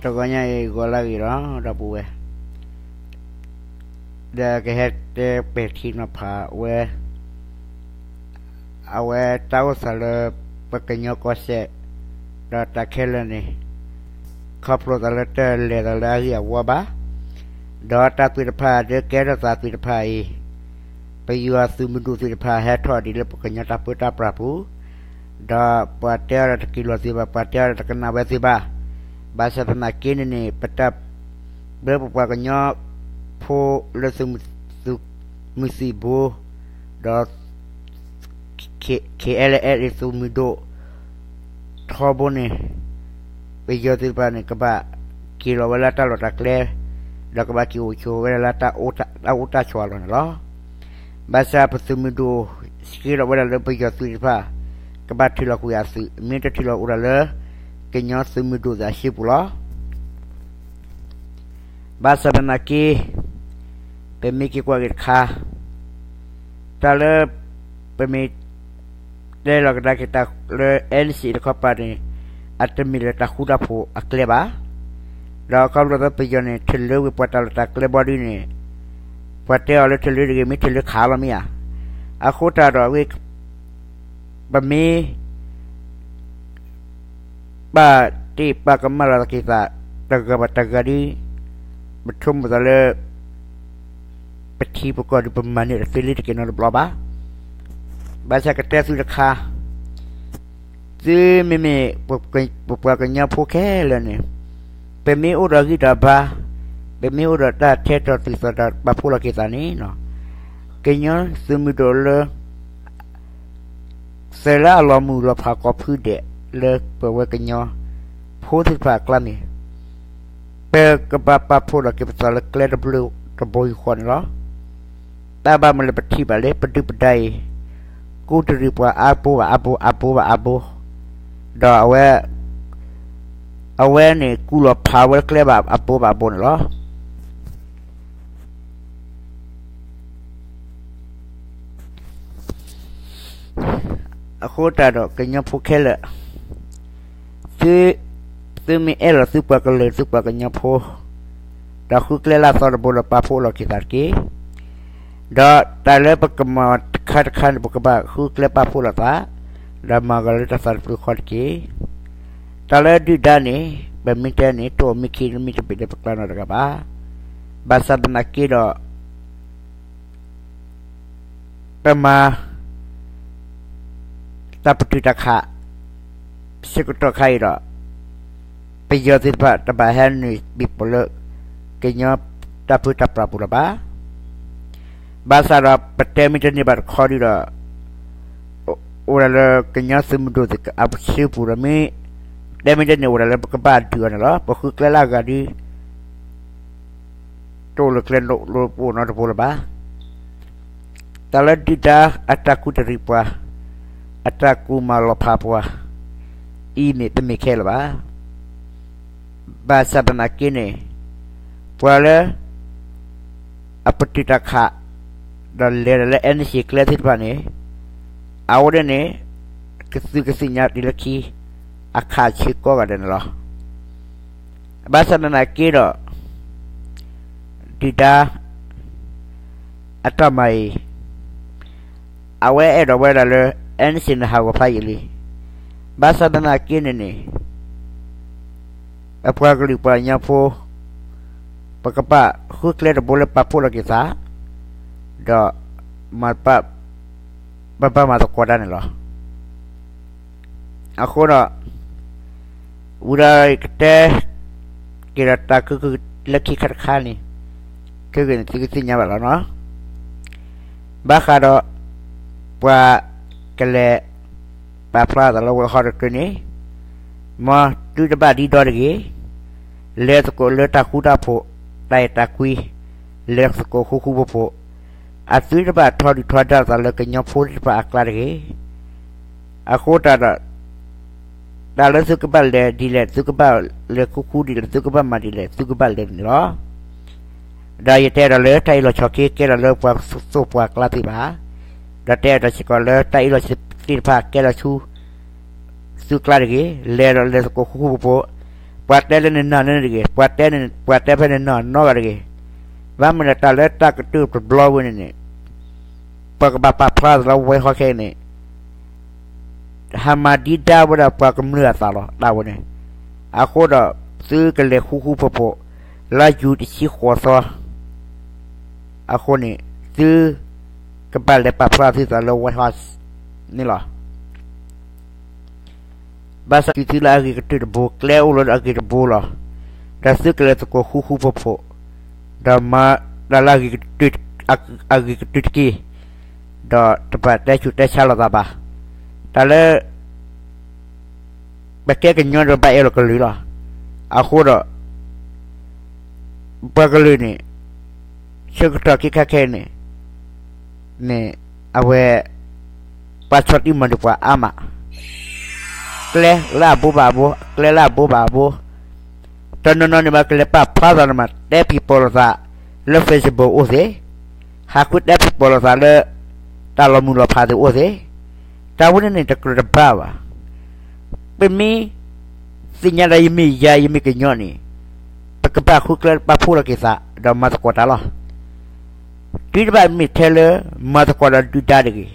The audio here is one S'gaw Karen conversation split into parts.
တဂီၤညါအံၤ ဂီၤလၢအဂ့ၤလီၤ ဒီပုၢ်ဝဲၢ်, ဒီးကဟဲတဲပဲာ်ထံနီၤဖးဝဲ အဝဲတၢ်အိၣ်သးလၢ ပကညီကီၢ်စဲၣ် ဒီးတၢ်ခဲလၢာ်န့ၣ် ခီဖျိသးလၢတလဲၤသးလၢအဂ့ၢ်အဝီဘၣ်, ဒီးတၢ်သ့ၣ်တဖၣ်ဒုးကဲထီၣ်သးသ့ၣ်တဖၣ်အံၤ ပယီၤသုးမုၢ်ဒိၣ်သ့ၣ်တဖၣ်ဟဲထီၣ်ဒ်လၢပကညီတၢ်ပၢတၢ်ပြးပူၤ, ဒီးပှၤတဲအီၤဒီးတက့ၤလီၤသုဘၣ်, ပှၤတဲအီၤဒီးတကနၣ်ဝဲသုဘၣ်. ဘၣ်ဆၣ်သနာ်က့န့ၣ်န့ၣ် ပတၢ် လၢပပှၤကညီဖိလၢသုးမုၢ်သံၣ်ဘိ ဒီး ခဲလၢာ်အဲၣ်လၢသုးမုၢ်ဒိၣ် ထီဘိန့ၣ် ပယီၤသ့ၣ်တဖၣ်န့ၣ် ကဘၣ်က့ၤလီၤဝဲလၢတၢ်လီၢ်တၢ်ကျဲ, ဒီးကဘၣ်က့ၤအိၣ်ဆိးဝဲဒၣ်လၢတၢ်အိၣ်တၢ်ဆိးအလီၢ်န့ၣ်လီၤ. ဘၣ်ဆၣ်ပသုးမုၢ်ဒိၣ် ဆှၢလီၤဝဲဒၣ်လၢပယီၤသုးသ့ၣ်တဖၣ် ကဘၣ်ထုးလီၤကွံာ်အသုး, မ့ၢ်တထုးလီၤအိၣ်ဒၣ်လၢ ကညီသုးမုၢ်ဒိၣ်သ့ၣ်အစုပူၤလီၤ. ဘၣ်ဆၣ်သနာ်က့ ပမ့ၢ်က့ၤကွၢ်က့ၤတခါ တၢ်လၢ ပမ့ၢ် တဲလီၤကဒါက့ၤတၢ်လၢ NCA တခီပၤန့ၣ် အတမ့ၢ်လၢတၢ်ဃူတၢ်ဖိးအကျဲဘၣ်. ဒီးခီဖျိလၢပယီၤန့ၣ် ထုးလၢဝံၤပှၤတၢ်လီၢ်တၢ်ကျဲဘီဒုန့ၣ် ပှၤတဲအီၤလၢထုးလၢတဂ့ၤ မ့ၢ်ထုးလၢခးလီၤမ့ၢ်ဧါ. အဃိတၢ်ဒီး ပမ့ၢ် ပာ်တ့ၢ်ပာ်ကမၣ်လီၤသးက့ၤသး တဂၤဘၣ်တဂၤဒီး ပဆိကမိၣ်သးလၢ ပထံပကီၢ်ဒီးပမၤန့ၢ်တသ့လံတက့ၤနီတဘျီဘၣ်. ဘၣ်ဆၣ်ကတဲသုတခါ သုမ့မ့ၢ် ပပှၤကညီဖိခဲလၢာ်န့ၣ် ပမ့ၢ်အိၣ်ဒီးဂံၢ်ဒီးဘါ, ပမ့ၢ်အိၣ်ဒီးတၢ်ထဲသိးတုၤသိးဒီးပာ်ဖှိၣ်လီၤက့ၤသးန့ၣ် ကညီသုးမုၢ်ဒိၣ်လၢ စဲးလၢအလီၤမုၢ်လီၤဖးကိးဖုဒဲးလၢပဝဲကညီဖိသ့ၣ်တဖၣ်အကျါန့ၣ် ပကဘၣ်ပာ်ဖှိၣ်လီၤက့ၤပသးလၢကျဲတဘိယူၢ်ဃီန့ၣ်လီၤ. တၢ်ဘၣ်မနုၤလၢပထံၣ်ဘၣ်လၢပဒုၣ်ပဒါအံၤ ကူးတရံးပှၤအါဘိဘၣ်အါဘိအါဘိ, ဒီး အဝဲန့ၣ်ကူးလီၤဖးဝဲကျဲဘၣ်အဘိဘၣ်အဘိန့ၣ်လီၤ. အဃိတၢ်ဒီးကညီဖိခဲလၢာ်, သု သုမ့ၢ်အဲၣ်လီၤသုပှၤကလုာ်သုပှၤကညီဖိ, ဒီးဃုကျဲလၢအသီတဘိဒီးပာ်ဖှိၣ်လီၤက့ၤသးတက့ၢ်. ဒီးတၢ်လၢပကမၤတခါတခါန့ၣ် ပကဘၣ်ဃုကျဲပာ်ဖှိၣ်လိာ်သး, ဒီးမၤဂ့ၤလၢတၢ်သးတဖျၢၣ်ဃီတက့ၢ်. တၢ်လၢဒုၣ်ဒါန့ၣ် ပမ့ၢ်တဲန့ၣ် တအိၣ်မ့ၢ်ခံမ့ၢ်တဘ့ၣ်လၢပကျါနီတဂၤဘၣ်. ဘၣ်ဆၣ်သနာ်က့ဒီး ပမၤ တၢ်ပတုာ်တၢ်ခး ဆၢကတီၢ်ခါအံၤဒီး ပယီၤသ့ၣ်တဖၣ်တဘၣ်ဟဲနုာ်ဘံၣ်ပိာ်လၢ ကညီတၢ်ပၢတၢ်ပြးပူၤလၢၤဘၣ်. ဘၣ်ဆၣ်ဒီးပတဲမ့ၢ်တန့ၢ်ဘၣ်တခီဒုဒီး အိၣ်ဒၣ်လၢကညီသုးမုၢ်ဒိၣ်သ့ၣ်အစုပူၤဒီးမ့ၢ် တဲမ့ၢ်တန့ၢ်အိၣ်ဒၣ်လၢပကဘၣ်ဒုးအီၤန့ၣ်လီၤ. ပဃုကျဲလၢအဂၤဒု တအိၣ်လၢကျဲလိၣ်လိၣ်ပအိၣ်နီတဘိလၢၤဘၣ်. တၢ်လၢဒုၣ်ဒါအတၢ်ကူးတရံးပှၤ, အတၢ်ကူးမၤလီၤဖးပှၤ အံၤမ့ၢ်တမ့ၢ်ခဲလၢာ်ဘၣ်. ဘၣ်ဆၣ်သနာ်က့န့ၣ် ပှၤလၢ အပတုာ်တၢ်ခး ဒီးလဲၤဒီးလၢ NCA ကျဲသ့ၣ်တဖၣ်န့ၣ် အဝဲဒၣ်န့ၣ် ကသုးကသ့ၣ်ညါတုၤလၢခံ အခးဆၢကိးဂၤဒဲးန့ၣ်လီၤ. ဘၣ်ဆၣ်သနာ်က့ဒီး ဒုၣ်ဒါ အတၢ်မၤအံၤ အဝဲအဲၣ်ဒိးဝဲဒၣ်လၢ NCA န့ၣ်ဟးဂီၤဖးယံာ်လံ. ဘၣ်ဆၣ်သနာ်က့န့ၣ်န့ၣ် အပှၤကလုာ်ပှၤကညီဖိ ပကဘၣ်ဃုကျဲတဘိလၢပာ်ဖှိၣ်လီၤက့ၤသး ဒီး မၤ ပဘၣ်မၤသကိးတၢ်န့ၣ်လီၤ. အဃိဒီး ဝံၤဒီးကတဲ က့ၤဒီးတၢ်ကၢၢ်ကၢၢ်လၢခံခါတခါန့ၣ် ကၢၢ်ကၢၢ်န့ၣ်သုကသ့ၣ်ညါဘၣ်လီၤနီၤ. ဘၣ်ဃးဒီး ပှၤကလဲၤ ပာ်ဖျါသးလၢဝဲဟီၣ်တကၢၢ်န့ၣ် မ်သုတဘၣ်ဒံဒီတဂ့ၤ, လဲၤသကိးလၢတၢ်ဃူတၢ်ဖိး, တၢ်အဲၣ်တၢ်ကွံ, လဲၤသကိးဃူဃူဖိးဖိး, အသုတဘၣ်ထီဒုၣ်ထီဒါသးလၢကညီဖိသ့ၣ်တဖၣ်အကျါတဂ့ၤ. အဃိတၢ်ဒီး တၢ်လၢသုကဘၣ်လဲၤဒ်လဲၣ်, သုကဘၣ်လဲၤဃူဃူဒ်လဲၣ်, သုကဘၣ်မၤဒ်လဲၣ်, သုကဘၣ်လဲၤန့ၣ်လီၤ. ဒီးယတဲဒီးလၢတၢ်အ့ၣ်လိာ်ဆိးက့ကဲထီၣ်လၢပှၤသိၣ်ပှၤကျါသ့ၣ်တဖၣ်, ဒီးတဲဒီးစ့ၢ်ကီးလၢတၢ်အ့ၣ်လိာ်သ့ၣ်တဖၣ်ကဲထီၣ်ဆူ သုကျါတဂ့ၤ, လဲၤဒီးလဲၤသကိးဃူဃူဖိးဖိး, ပှၤတဲလၢနနၢ်လၢန့ၣ်တဂ့ၤ, ပှၤတဲန့ၣ် ပှၤတဲဖဲနနၢ်နီတဂၤတဂ့ၤ. ဘၣ်မနုၤလဲၣ် တၢ်လၢတၢ်ကတၢၢ်တဘျီဝဲန့ၣ်န့ၣ် ပှၤကဘၣ်ပာ်ဖျါသးလၢ White House ခဲအံၤန့ၣ် ဟးမၤဒံးဒါဝဲဒၣ်ပှၤကမျၢၢ်အသးလီၤ တၢ်ဝဲန့ၣ်. အဃိဒီး သုကလဲၤဃူဃူဖိးဖိး လါယူၤတဆံဃိးသီ အဃိန့ၣ် သုကဘၣ်လဲၤပာ်ဖျါသုသးလၢ White House န့ၣ်လီၤ. ဘၣ်ဆၣ်သုလၢအဂ့ၤကတၢၢ်တဘိ ကျဲအိၣ်လၢအဂ့ၤတဘိလီၤ. ဒီးသုကလဲၤသကိးဃူဃူဖိးဖိး, ဒီးမၤတၢ်လၢအဂ့ၤကတၢၢ်တက့ၢ်, ဒီးတဘၣ်တဲဆူးတဲဆါလိာ်သးဘၣ်. တၢ်လၢ ပကဲကညီဒီးဘၣ်အဲၣ်လီၤကလုာ်လီၤ. အဃိဒီး ပှၤကလုာ်န့ၣ် ဆၢကတီၢ်ခဲခါခဲအံၤန့ၣ် န့ၣ် အဝဲ ပှၤဆီၣ်တံၢ်မၤနၢၤပှၤအါမး, ကျဲလၢအဘိဘၣ်အဘိ, ကျဲလၢအဘိဘၣ်အဘိ, တနီၤနီၤန့ၣ် ဘၣ်ကလဲၤပာ်ဖျါသးန့ၣ်မး တဲဖံးပိာ်လိာ်သးလၢ Facebook အိၣ်သ့, ဟးဃုတဲဖံးပိာ်လိာ်သးလၢ တၢ်လီၤမုၢ်လီၤဖးသ့ၣ်အိၣ်သ့, တၢ်ဝဲန့ၣ်န့ၣ် တကြၢးတဘၣ်ဘၣ်. ပမ့ၢ်သ့ၣ်ညါဒီး ယမ့ၢ်ယၤ ယမ့ၢ်ကညီန့ၣ် ပကဘၣ်ဃုကျဲပာ်ဖှိၣ်လီၤက့ၤသး ဒီးမၤသကိးတၢ်လီၤ. တုၤတဘၣ်မ့ၢ်ထဲလၢ မၤသကိးဒီးဒုၣ်ဒါတဂ့ၤ.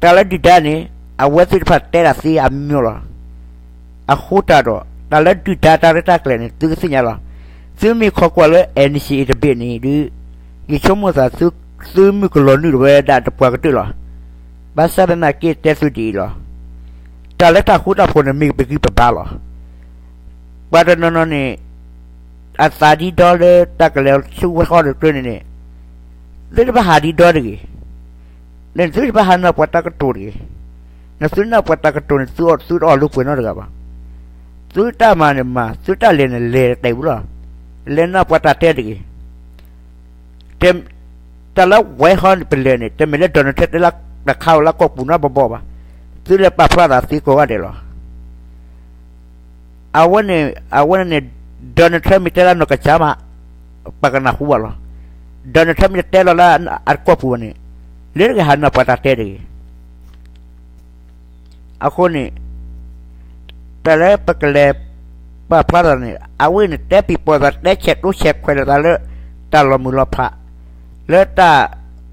တၢ်လၢဒုၣ်ဒါန့ၣ် အဝဲသ့ၣ်တဖၣ်တဲဒၣ်သ့အမံၤလီၤ. အဃိတၢ်ဒီး တၢ်လၢဒုၣ်ဒါတၢ်ရဲၣ်တၢ်ကျဲၤန့ၣ် သုကသ့ၣ်ညါလီၤ. သုမ့ၢ်ခိးကွၢ်လၢ NCA တဘ့ၣ်န့ၣ်ဒီး ယဆိကမိၣ်သး သုမုၢ်ကလီၤနုာ်တဝဲဒၣ်တပှၤကတၢၢ်လီၤ. ဘၣ်ဆၣ်သနာ်က့တဲသုဒ်အံၤလီၤ. တၢ်လၢတၢ်ဃူတၢ်ဖိးန့ၣ် မ့ၢ်ပဂံၢ်ပဘါလီၤ. ပှၤတနီၤနီၤန့ၣ် အသးဒ်ဒီလၢတၢ်ကလဲၤဆူဝဲဃီဒီးကျဲန့ၣ်န့ၣ် သုတဘၣ်ဟးဒ်ဒီတဂ့ၤ. သုတဘၣ်ဟးနၢ်ပှၤတၢ်ကတိၤတဂ့ၤ. နသုနၢ်ပှၤတၢ်ကတိၤန့ၣ် သုတအီၣ်လိာ်ပှဲၤနီတဂၤဘၣ်. သုတၢ်မၤန့ၣ်မၤ, သုတၢ်လဲၤန့ၣ်လဲၤတတဲာ်ဝံၤလီၤ. လဲၤနၢ်ပှၤတၢ်တဲတဂ့ၤ. တၢ်လၢ White House န့ၣ် ပလဲၤန့ၣ် တမ့ၢ်လၢ Donald Trump တဲလၢတခါဝဲလၢကီၢ်ပူၤနီတဘီဘၣ်. သုလဲၤပာ်ဖျါသးသ့ကိးဂၤဒဲးလီၤ. အဝဲန့ၣ် အဝဲန့ၣ်န့ၣ် Donald Trump မ့ၢ်တဲလၢနီၢ်ကစၢ်မး ပှၤကနၢ်ဟူဘၣ်လီၤ. Donald Trump မ့ၢ်တတဲလီၤလၢအကီၢ်ပူၤဘၣ်န့ၣ် လၢတဂ့ၤဟးနၢ်ပှၤတၢ်တဲတဂ့ၤ. အဃိန့ၣ် တၢ်လၢပကလဲၤပာ်ဖျါသးန့ၣ် အဝဲန့ၣ်တဲပံၤပီၢ်သး တဲဆဲးကျိးဆဲးခွဲးလိာ်သးလၢ တၢ်လီၤမုၢ်လီၤဖး လၢတၢ်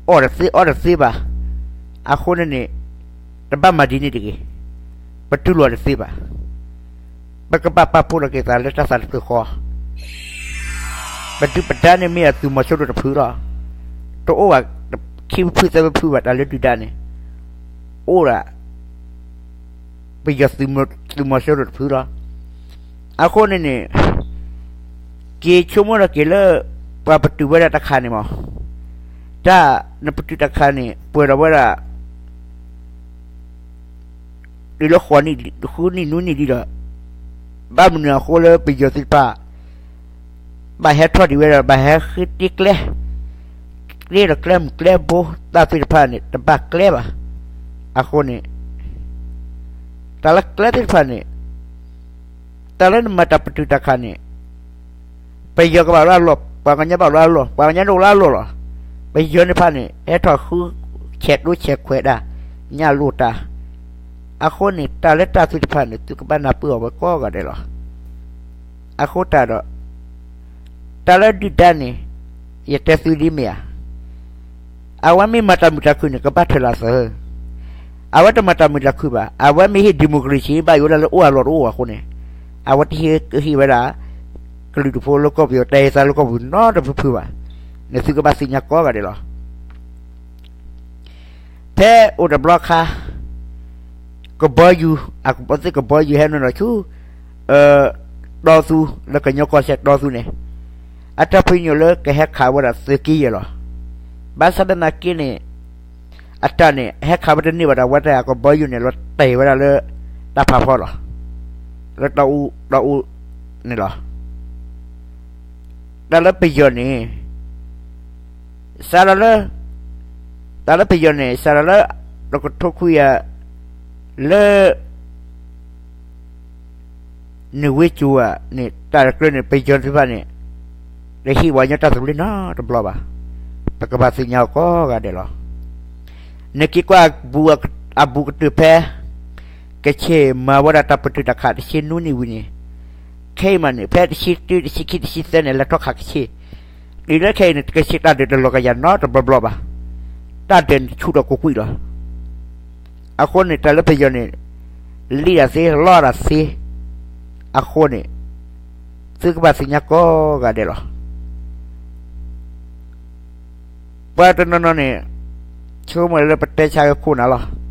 အီၣ်တသ့အီတသ့ဘၣ်. အဃိန့ၣ်န့ၣ် တဘၣ်မၤဒ်န့ၣ်တဂ့ၤ. ပတူၢ်လိာ်တသ့ဘၣ်. ပကဘၣ်ပာ်ဖှိၣ်လီၤက့ၤသးလၢတၢ်သးတဖျၢၣ်ဃီ. ပဒုၣ်ပဒါန့ၣ်မ့ၢ်အသုးမီၤစိရိၤတဖုလီၤ. တအိၣ်ဘၣ်ခံဖုသၢဖုဘၣ် တၢ်လၢဒုၣ်ဒါန့ၣ် အိၣ်ဒၣ် ပယီၤသုးမီၤစိရိၤတဖုလီၤ. အဃိန့ၣ်န့ၣ် က့ၤဆိကမိၣ်ထီၣ်က့ၤလၢ ပှၤပတုာ်ဝဲဒၣ်တၢ်ခးန့ၣ်မး, တၢ်နပတုာ်တၢ်ခးန့ၣ် ပှဲၤဒီးဝဲဒၣ် တုၤလၢဃိးနံၣ် ဃုနံၣ်နွံနံၣ်ဒံးဒီး ဘၣ်မနုၤအဃိလၢပယီၤသ့ၣ်တဖၣ် ဘၣ်ဟဲထီၣ်ဒံးဝဲဒီး ဘၣ်ဟဲဃ့တ့ကျဲ တ့ဒီးကျဲမုၢ်ကျဲဘိ တၢ်သ့ၣ်တဖၣ်န့ၣ် တဘၣ်ကျဲဘၣ်. အဃိန့ၣ် တၢ်လၢကျဲသ့ၣ်တဖၣ်န့ၣ် တၢ်လၢနမၤတၢ်ပတုာ်တၢ်ခးန့ၣ် ပယီၤကဘၣ်လၢအလီၢ်, ပှၤကညီဘၣ်လၢအလီၢ်, ပှၤကညီဒိၣ်လၢအလီၢ်လီၤ. ပယီၤန့ၣ်တဖၣ်န့ၣ် ဟဲထီၣ်ဃုဆဲးကျိးဆဲးခွဲးဒၣ် ညၣ်လိၢ်တၢ်. အဃိန့ၣ် တၢ်လၢတၢ်သ့ၣ်တဖၣ်န့ၣ် သုကဘၣ်နၢ်ပၢၢ်အီၤဝဲကိးဂၤဒဲးလီၤ. အဃိတၢ်ဒီး တၢ်လၢဒုၣ်ဒါန့ၣ် ယတဲသုဒ်မ့ၢ်ဧါ. အဝဲမ့ၢ်မၤတၢ်မုာ်တၢ်ခုၣ်န့ၣ် ကဘၣ်ထၢၣ်လီၤသး. အဝဲတမၤတၢ်မုာ်တၢ်ခုၣ်ဘၣ်. အဝဲမ့ၢ်ဟ့ၣ် democracy ဘၣ်ယိၣ်ဒၣ်လၢအိၣ်အလီၢ်တအိၣ်အဃိန့ၣ် အဝဲတဟ့ၣ်ကဟ့ၣ်ဝဲဒၣ် ကလုာ်ဒူၣ်ဖိလၢကီၢ်ပယီၤ တၢ်ဟ့ၣ်သးလၢကီၢ်ပူၤနီတဖုဖုဘၣ်. န့ၣ်သုကဘၣ်သ့ၣ်ညါကိးဂၤဒဲးလီၤ. ဖဲအိၣ်တဘျီခါ ကဘီယူၤ အကဘီသ့ၣ်ကဘီယူၤဟဲနုာ်လီၤဆူ တီသူ လၢကညီကီၢ်စဲၣ်တီသူန့ၣ် အတၢ်ဖံးညိၣ်လၢကဟဲခးဝဲဒၣ်သုးက့ယဲၢ်လီၤ. ဘၣ်ဆၣ်သနာ်က့န့ၣ် အတၢ်န့ၣ် ဟဲခးဝဲတန့ၢ်ဘၣ်ဒီး အဝဲတၢ်အကဘီယူၤန့ၣ် လီၤတဲာ်ဝဲဒၣ်လၢ တၢ်ဖးဖီလီၤ. လၢတီအူ တီအူန့ၣ်လီၤ. တၢ်လၢပယီၤန့ၣ် စးထီၣ်လၢ တၢ်လၢပယီၤန့ၣ် စးထီၣ်လၢ တကထိခွံကယၤ လၢ နွံဝ့ကၠိၤဧါန့ၣ် တၢ်တကြၢးန့ၣ် ပယီၤသ့ၣ်တဖၣ်န့ၣ် တဟ့ၣ်ပှၤကညီတၢ်သဘျ့နီတဘျီဘၣ်. ပကဘၣ်သ့ၣ်ညါအီၤကိးဂၤဒဲးလီၤ. နက့ၤကွၢ်အဘူးကတၢၢ်ဖဲ ကချ့ၣ်မၤဝဲဒၣ်တၢ်ပတုာ်တၢ်ခးတဆံနွံနံၣ်ဝံၤန့ၣ် ခဲအံၤမးန့ၣ် ဖဲတဆံတၢ တဆံခံ တဆံသၢန့ၣ် လဲၤထီၣ်ခးကဆ့, တုၤလၢခဲအံၤန့ၣ် ကဆ့တၢ်ဒုးတလီၤကယၤနီတဘျီဘျီဘၣ်, တၢ်ဒုးန့ၣ်ဆူၣ်ထီၣ်ကွ့ၢ်ကွ့ၢ်လီၤ. အဃိန့ၣ် တၢ်လၢပယီၤန့ၣ် လံၣ်ဒၣ်သ့ လီၢ်ဒၣ်သ့, အဃိန့ၣ် သုကဘၣ်သ့ၣ်ညါကိးဂၤဒဲးလီၤ. ပှၤတနီၤနီၤန့ၣ် ဆိကမိၣ်လၢပတဲဆါက့ၤခိၣ်နၢ်လီၤ.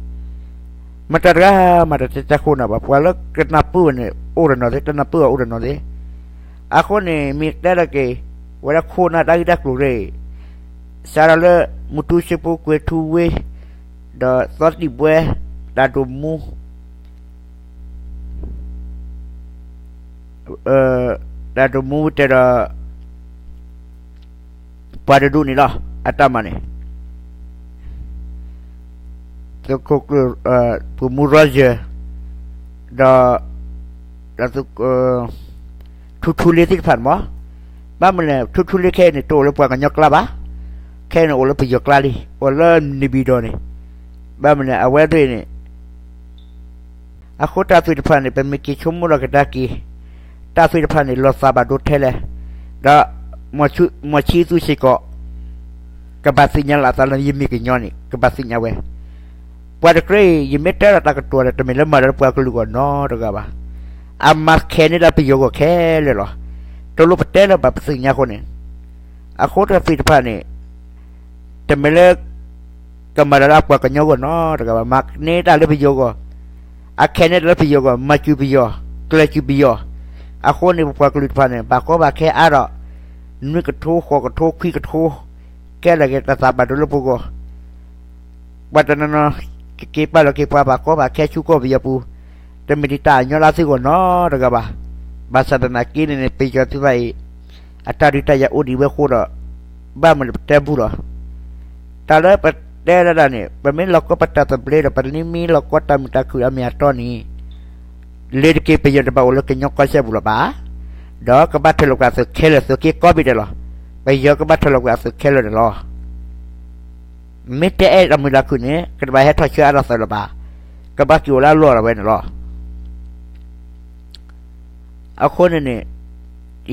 မတၤတဂၤမးတတဲဆါခိၣ်နၢ်ဘၣ်, ပှၤလၢကနၢ်ပၢၢ်ဝဲန့ၣ် အိၣ်တနီၤသ့, တနၢ်ပၢၢ်ဝဲအိၣ်တနီၤသ့. အဃိန့ၣ် မ့ၢ်တဲလီၤက့ၤ ဝဲဒၣ်ခိၣ်နၢ်တၢ်ဂ့ၢ်တၢ်ကျိၤရ့ၣ် စးထီၣ်လၢ မူတူစ့ဖိ ကွဲၤထူဝ့ ဒီးသီသံၣ်ဘှဲ, တၢ်ဒိၣ်မူ တၢ်ဒိၣ်မူတဲဒီး ပှၤတဒူၣ်န့ၣ်လီၤ. အတၢ်မၤန့ၣ် သုးခိၣ်ကျၢၢ် ပှၤမူ Roger ဒီး ဒီးသုး ထူထူလ့သ့ၣ်တဖၣ်န့ၣ်မး, ဘၣ်မနုၤလဲၣ် ထူထူလ့ခဲအံၤန့ၣ် တအိၣ်လၢပှၤကညီကျါဘၣ်, ခဲအံၤန့ၣ်အိၣ်လၢပယီၤကျါလံ, အိၣ်လၢ နေပြည်တော် န့ၣ်, ဘၣ်မနုၤလဲၣ် အဝဲသ့ၣ်န့ၣ် အဃိတၢ်သွံၣ်တဖၣ်န့ၣ် ပမ့ၢ်က့ၤဆိကမိၣ်လီၤကဒါက့ၤ တၢ်သွံၣ်တဖၣ်န့ၣ် လီၤသးဘၣ်ဒိထဲလဲၣ်, ဒီး မီၢ်ဆံသူစ့ၢ်ကီး ကဘၣ်သ့ၣ်ညါလီၤအသးလၢယမ့ၢ်ကညီန့ၣ် ကဘၣ်သ့ၣ်ညါဝဲ, ပှၤတကြၢးအံၤ ယမ့ၢ်တဲလီၤတၢ်ကတိၤဒီး တမ့ၢ်လၢမၤတၢ်လၢပှၤကလုာ်အဂီၢ်နီတဂၤဘၣ်, အမၤခဲန့ၢ်တၢ်ပယီၤအဂီၢ်ခဲလၢာ်လီၤ. တလိၣ်ပတဲလၢၤဘၣ် ပသ့ၣ်ညါအဃိန့ၣ်, အဃိတၢ်သွံၣ်တဖၣ်န့ၣ် တမ့ၢ်လၢ ကမၤတၢ်လၢအပှၤကညီအဂီၢ်နီတဂၤဘၣ်, မၤန့ၢ်တၢ်လၢပယီၤအဂီၢ်, အခဲန့ၢ်တၢ်လၢပယီၤအဂီၢ်, မၤစၢၤပယီၤ, ကျဲးစၢးပယီၤ, အဃိန့ၣ် ပပှၤကလုာ်တဖၣ်န့ၣ် ဘၣ်ကီဘၣ်ခဲအါဒီး နွံကထိ ဃိးကထိ ခွံကထိ ကဲထီၣ်က့ၤတၢ်သးဘၣ်ဒိလၢပဂီၢ် ပှၤတနီၤနီၤ ကက့ၤပာ်လီၤက့ၤပှၤဘၣ်ကီဘၣ်ခဲဆူကီၢ်ပယီၤပူၤ, တမ့ၢ်ဒ်တၢ်အညီလၢသုဂီၢ်နီတဂၤဘၣ်. ဘၣ်ဆၣ်သနာ်က့န့ၣ်န့ၣ် ပယီၤသ့ၣ်တဖၣ်အံၤ အတၢ်ဒုးတၢ်ယၤအိၣ်ဒံးဝဲအဃိဒီး ဘၣ်မနုၤပတဲဘူၣ်လီၤ. တၢ်လၢပတဲဒၣ်န့ၣ် ပမ့ၢ်လီၤကီပတၢ်သဘျ့ဒီး ပမ့ၢ်လီၤကီတၢ်မုာ်တၢ်ခုၣ်အမ့ၢ်အတီန့ၣ် လ့ၤတက့ၤ ပယီၤတဘၣ်အိၣ်လၢကညီကီၢ်စဲၣ်ပူၤလၢၤဘၣ်, ဒီးကဘၣ်ထၢလီၤကွံာ်အသုးခဲလၢာ် သုးက့ၤကီၢ်ဘ့ၣ်ဒဲးလီၤ. ပယီၤကဘၣ်ထၢလီၤကွံာ်အသုးခဲလၢာ်န့ၣ်လီၤ. မ့ၢ်တဲအဲၣ်တၢ်မုာ်တၢ်ခုၣ်န့ၣ် ကတဘၣ်ဟဲထီၣ်ဆှၢအါထီၣ်သးလၢၤဘၣ်, ကဘၣ်က့ၤအိၣ်လၢအလီၢ်လီၤဝဲန့ၣ်လီၤ. အဃိန့ၣ်န့ၣ်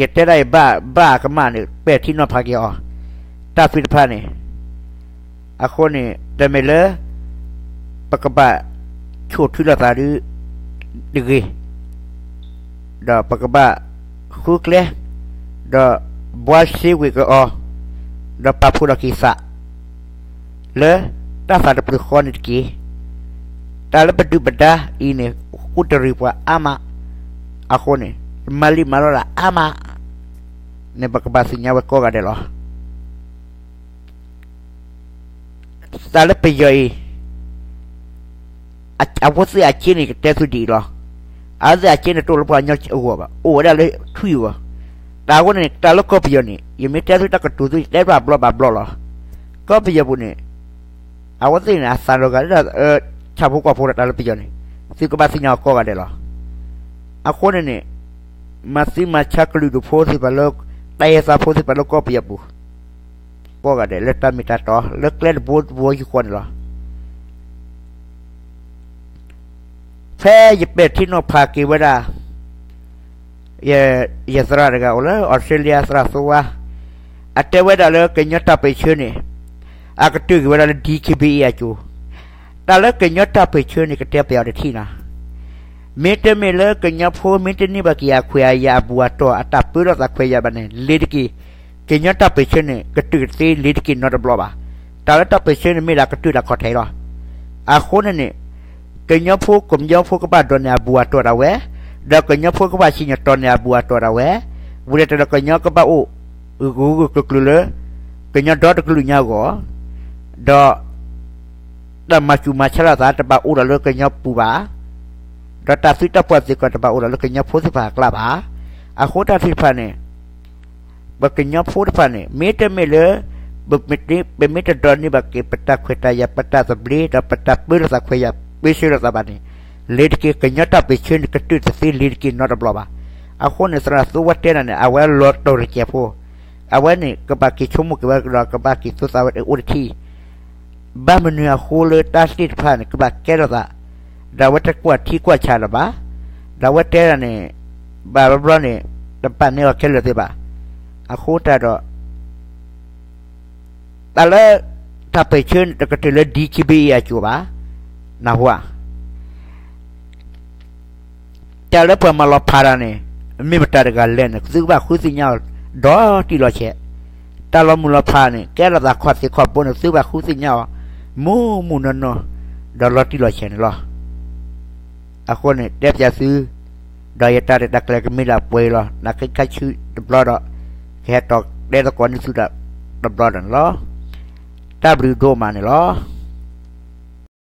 ယတဲဒၣ်အံၤဘၣ် ဘၣ်အကမၣ်န့ၣ် ပဲာ်ထံနီၤဖးက့ၤအီၤ, တၢ်သွံၣ်တဖၣ်န့ၣ် အဃိန့ၣ် တမ့ၢ်လၢ ပကဘၣ်ဆိၣ်ထုလိာ်သးဒ်တဂ့ၤ, ဒီးပကဘၣ်ဃုကျဲ, ဒီးဘှါစ့ဝ့ၤက့ၤအီၤ, ဒီးပာ်ဖှိၣ်လီၤက့ၤသး လၢတၢ်သးတပျုာ်ဃီန့ၣ်တက့ၢ်. တၢ်လၢပဒုၣ်ပဒါအံၤန့ၣ် ဃုတရံးပှၤအါမး, အဃိန့ၣ် မၤလံမၤလီတၢ်အါမး, န့ၣ်ပကဘၣ်သ့ၣ်ညါဝဲကိးဂၤဒဲးလီၤ. တၢ်လၢပယီၤအံၤ အဝဲသ့ၣ်အစ့န့ၣ် ကတဲသုဒ်အံၤလီၤ. အဝဲသ့ၣ်အစ့န့ၣ် တအိၣ်လၢပှၤကညီအဂီၢ်ဘၣ်, အိၣ်ဝဲဒၣ်လၢထွံၣ်အဂီၢ်. တၢ်အဃိန့ၣ် တၢ်လၢကီၢ်ပယီၤန့ၣ် ယမ့ၢ်တဲသုတၢ်ကတိၤသု ယတဲဘၣ်ဘျီဘၣ်ဘျီလီၤ. ကီၢ်ပယီၤပူၤန့ၣ် အဝဲသ့ၣ်န့ၣ် အသးလီၤဂာ်ဒ် ဆၣ်ဖိကီၢ်ဖိဒီးတၢ်လၢပယီၤန့ၣ် သုကဘၣ်သ့ၣ်ညါအီၤကိးဂၤဒဲးလီၤ. အဃိန့ၣ်န့ၣ် မၤသံမၤဆါကလုာ်ဒူၣ်ဖိသ့ၣ်တဖၣ်လၢ တၢ်အဲၣ်သးဖိသ့ၣ်တဖၣ်လၢကီၢ်ပယီၤပူၤ ကိးဂၤဒဲး လၢတၢ်မ့ၢ်တၢ်တီ လၢကျဲတဘိတဘိယူၢ်ဃီန့ၣ်လီၤ. ဖဲယပဲာ်ထံနီၤဖးက့ၤဝဲဒၣ် ယသရၣ်တဂၤအိၣ်လၢ အီစထြ့လယါ သရၣ်သိဝါ အတဲဝဲဒၣ်လၢကညီတၢ်ပၢၢ်ဆၢန့ၣ် အကတၢၢ်က့ၤဝဲဒၣ်လၢ DKBA အစိၤ, တၢ်လၢကညီတၢ်ပၢၢ်ဆၢန့ၣ် ကတဲပယီၤတထံၣ်နီၤ. မ့တမ့ၢ်လၢကညီဖိမ့ၢ်တန့ၢ်ဘၣ်က့ၤအခွဲးအယာ်အဘူၣ်အတီၢ် အတၢ်ပၢလီၤသးခွဲးယာ်ဘၣ်န့ၣ် လ့ၤတက့ၢ် ကညီတၢ်ပၢၢ်ဆၢန့ၣ် ကတုာ်တသ့လ့ၤတက့ၢ်နီတဘျီဘၣ်. တၢ်လၢတၢ်ပၢၢ်ဆၢန့ၣ်မ့ၢ်ဒၣ်ကတုာ်ဒၣ်ခီၣ်ထံးလီၤ. အဃိန့ၣ်န့ၣ် ကညီဖိကညီဖိကဘၣ်ဒိးန့ၢ်အဘူၣ်အတီၢ်ဒၣ်ဝဲ, ဒီးကညီဖိကဘၣ်စံၣ်ညီၣ်တီၢ်န့ၢ်အဘူၣ်အတီၢ်ဒၣ်ဝဲ, ဝံၤဒီးတဲဒီးကညီကဘၣ်အိၣ် ဂုာ်ဂုာ်ကျုာ်ကျုာ်လၢ ကညီဒီတကလုာ်ညါအဂီၢ်, ဒီး တၢ်မၤစူၤမၤဆါလိာ်သးတဘၣ်အိၣ်ဒီးလၢကညီပူၤဘၣ်, ဒီးတၢ်သံတၢ်ပှၢ်သ့ၣ်ကီးတဘၣ်အိၣ်ဒီးလၢကညီဖိသ့ၣ်တဖၣ်အကျါဘၣ်. အဃိတၢ်သ့ၣ်တဖၣ်န့ၣ် ပကညီဖိတဖၣ်န့ၣ် မ့တမ့ၢ်လၢ ပမ့ၢ်တဒိးန့ၢ်ဘၣ်က့ၤ ပတၢ်ခွဲးတၢ်ယာ် ပတၢ်သဘျ့ ဒီးပတၢ်ပၢလီၤသးခွဲးယာ် ပၢဆှၢလိာ်သးဘၣ်န့ၣ် လ့ၤတက့ၢ် ကညီတၢ်ပၢၢ်ဆၢန့ၣ် ကတုာ်တသ့လ့ၤတက့ၢ်နီတဘျီဘၣ်. အဃိန့ၣ် သရၣ်သိဝါတဲဒၣ်န့ၣ် အဝဲလီၤတိၢ်တကဲးဖိ, အဝဲန့ၣ်ကဘၣ်က့ၤဆိကမိၣ်က့ၤဝဲဒီး ကဘၣ်က့ၤသူသးဝဲအိၣ်တထံၣ် ဘၣ်မနုၤအဃိလၢတၢ်သ့ၣ်တဖၣ်န့ၣ် ကဘၣ်ကဲထီၣ်သး, ဒီးအဝဲတကွၢ်ထံကွၢ်ဆးလၢၤဘၣ်. ဒီးအဝဲတဲဒၣ်န့ၣ် ဘၣ်ဘျီဘျီန့ၣ် တပာ်န့ၢ်အီၤခဲလၢာ်သ့ဘၣ်. အဃိသတးဒီး တၢ်လၢ တၢ်ပၢၢ်ဆၢန့ၣ် တကတၢၢ်လၢ DKBA အစိၤဘၣ်, နၢ်ဟူဧါ. တၢ်လၢပှၤမၤလီၤဖးတၢ်န့ၣ် မ့ၢ်မတၤတဂၤလဲၣ်န့ၣ် ကသုကဘၣ်ဃုသ့ၣ်ညါအီၤ ဒီးတံၢ်လီၤဆဲး. တၢ်လီၤမုၢ်လီၤဖးန့ၣ် ကဲထီၣ်သးခီၣ်သ့ၣ်ခီၣ်ဘိန့ၣ် သုကဘၣ်ဃုသ့ၣ်ညါအီၤ မူးမူးနီၢ်နီၢ် ဒီးလီၤတံၢ်လီၤဆဲးန့ၣ်လီၤ. အဃိန့ၣ် တဲပၠးသု ဒီးယတၢ်ရဲၣ်တၢ်ကျဲၤကမ့ၢ်ဒၣ်ပှဲၤအံၤလီၤ. နၢ်က့ခါဆူတဘျီဒီး ကဟဲတီၤတဲသကိးန့ၢ်သုဒၣ်တဘျီဒီးန့ၣ်လီၤ. တၢ်ဘျုးဒိၣ်မးန့ၣ်လီၤ.